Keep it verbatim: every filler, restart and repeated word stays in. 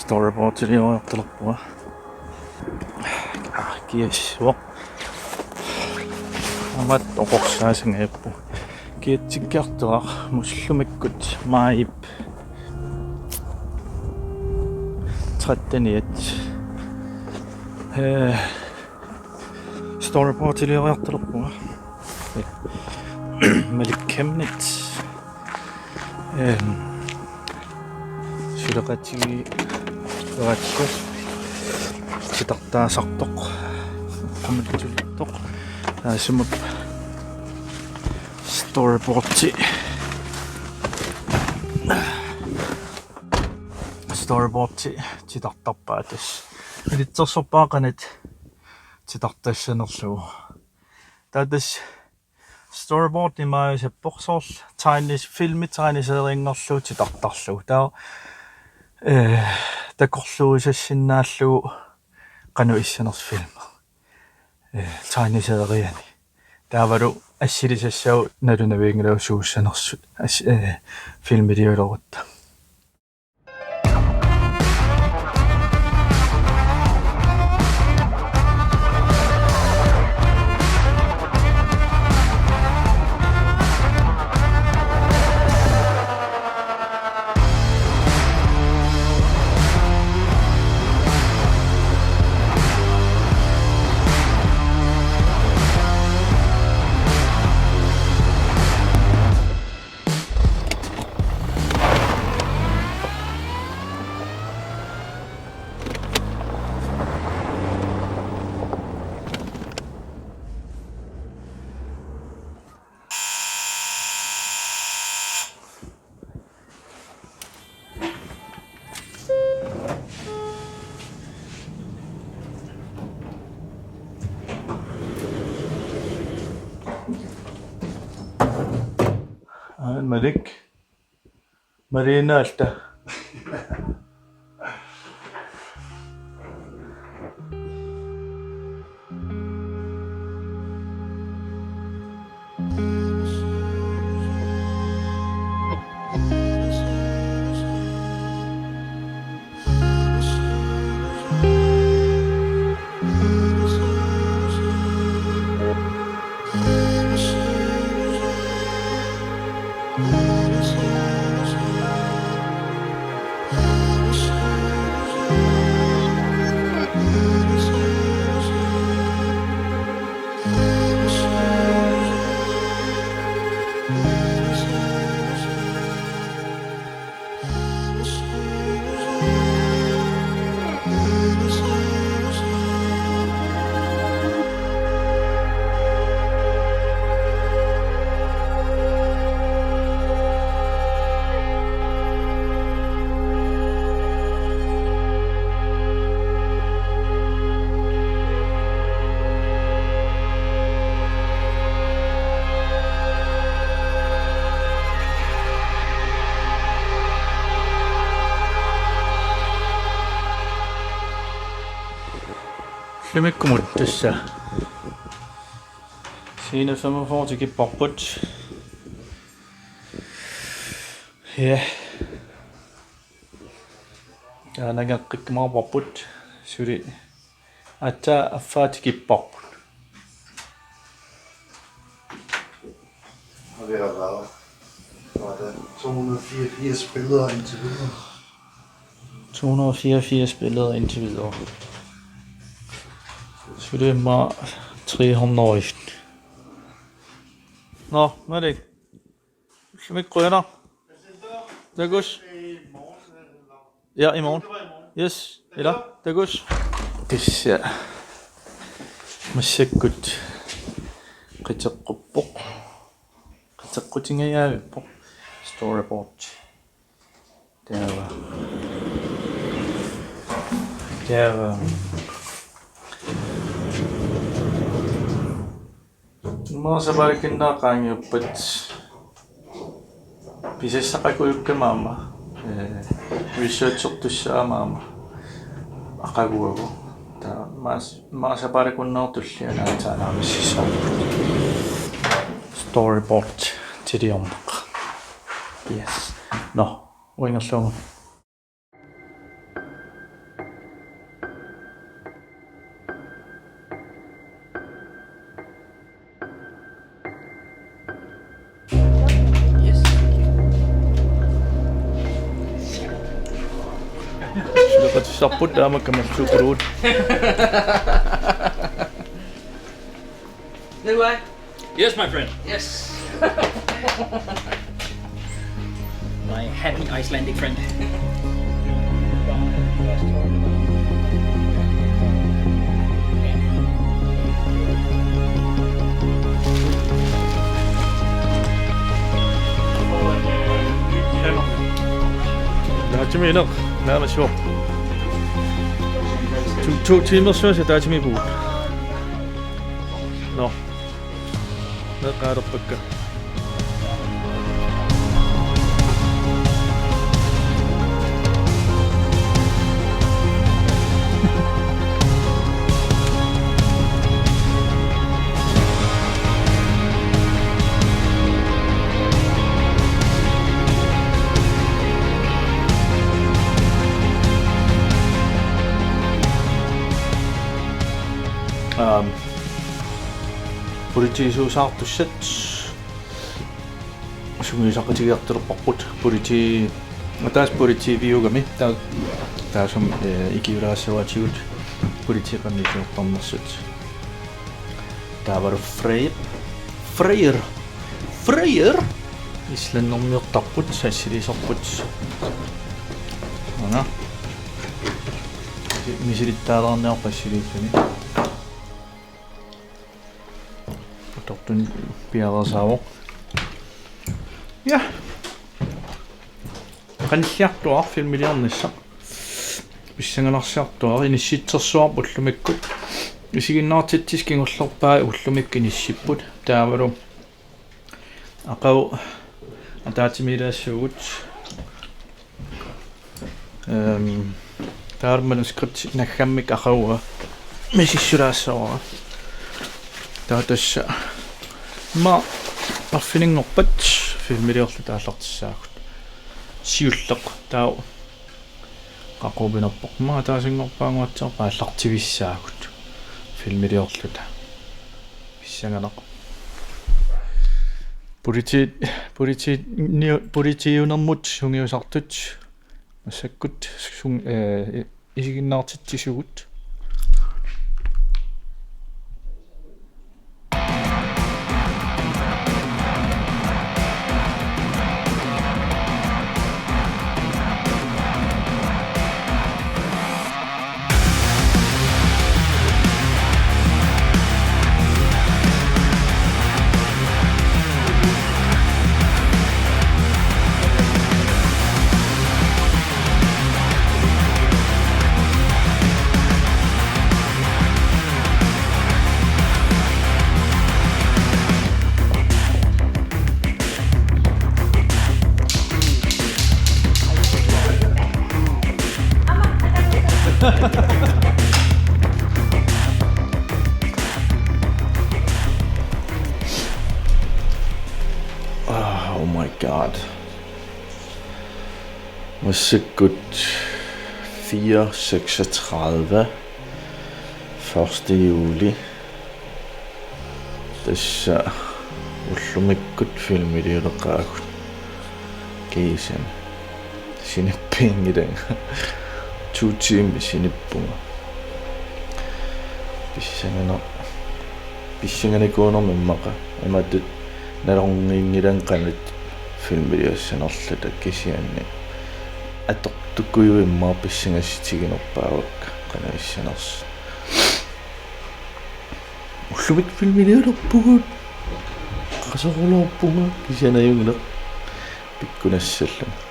Storyboardilioriartalerpunga. Aa, kiassuaq. Aamma oqorsaasingajappunga. Kiatsikkiartuaaq ullumikkut maajip tretteniat. Eh, storyboardilioriartalerpunga. Malik Chemnitz. Ehm, suleqatigii-, suleqatigii-, titartaasartoq. Qamalitsulertoq. Taassuma storyboardi. Storyboardi titartarpaa tassa. Ilitsersorpaa qanoq titartassanerlugu. Taava tassa storyboard imaasappoq soorlu tegnes-, filmi tegneserienngorlugu titartarlugu. Taava, eh, takorluuissassinnaallugu qanoq issanersoq filmi. Eh, tegneseriani. Taavalu assilisassagut nalunavianngilagut suussanersut as-, eh, filmiliulerutta. Aa, Malik. Marina alta. Ullumikkumut tassa. Scene femogfyrre tikipparput. Ja. Taanna angaqqikkumaarparput suli. Aatsaat affaa tikipparput. Og det har været, var det to hundrede og fireogfirs billeder indtil videre? To hundrede og fireogfirs billeder indtil videre. Suli immaqa tre hundrede. Nå, Malik. Ullumi qujanaq. Takuss. Ja, i morgen. Yes, ilaa, takuss. Tassa massakkut qiteqquppoq. Qiteqqutingajavippoq. Storyboard. Taava. Taava. Immaqa sapaatip akunnera qaangiuppat pisassaqakujukkama aamma, eh, researchertussaq aamma aqaguagu. Taava maas-, immaqa sapaatip akunnera tullia naatsaalaamississaarput. Storyboard tiliorneq. Yes. Nå, uingerlugu. Suleqatissarput taama kamalluupput. Yes, my friend. Yes. My happy Icelandic friend. Naatsumiineq naamasivoq. To, to timersuaq ataatsimiippugut. Nå. Meeqqat aalerpakka. Aam, politiisuusaartussat sungiusaqatigiartulerparput politi-, ataaseq politiiviugami taa-, taassuma, eh, ikiulaassavaatigut politiit qanoq iliortarnersut. Taavalu Freyr. Freyr. Freyr. Islandermiortarput, assiliisarput. Aana. Misilittaalaarniarput assiliilluni. Utoqqartuni piareersaavoq. Ja. Qanilliartuaarpoq filmiliornissaq. Pissanganarsiartuaarpoq, inissitsersuarput ullumikkut. Isiginnaartitsisut kingullerpaat ullumikkut inissipput. Taavalu aqagu ataatsimiilaassuugut. Ehm, taava manuskripti naggammik aqaguani misissulaassavara. Taava tassa immaqa arfininngorpat filmiliorluta aallartissaagut. Siulleq taava qaqugu pinerpoq. Immaqa ataasinngorpat anguatsiarpat aallartivissaagut filmiliorluta. Pissanganaq. Politi-, politi-, ni-, politiiunermut sungiusartut. Massakkut sung-, eh, isiginnaartitsisugut. Ah, oh my God. Massakkut fire seksogtredive, første juli. Tassa ullumikkut filmiliuleqaagut. Kiisami. Sinippiinngilanga. To timer sinippunga. Pissanganaq. Pissanganikuunerma immaqa. Imatut nalorniinngilanga qanoq filmiliussanerluta kisianni. Atortukujuit immaqa pissangassutiginerpaavakka qanoq issanersut. Ullumikkut filmiliulerpugut. Qasoruloorpunga kisianni ajunngilaq pikkunassallunga.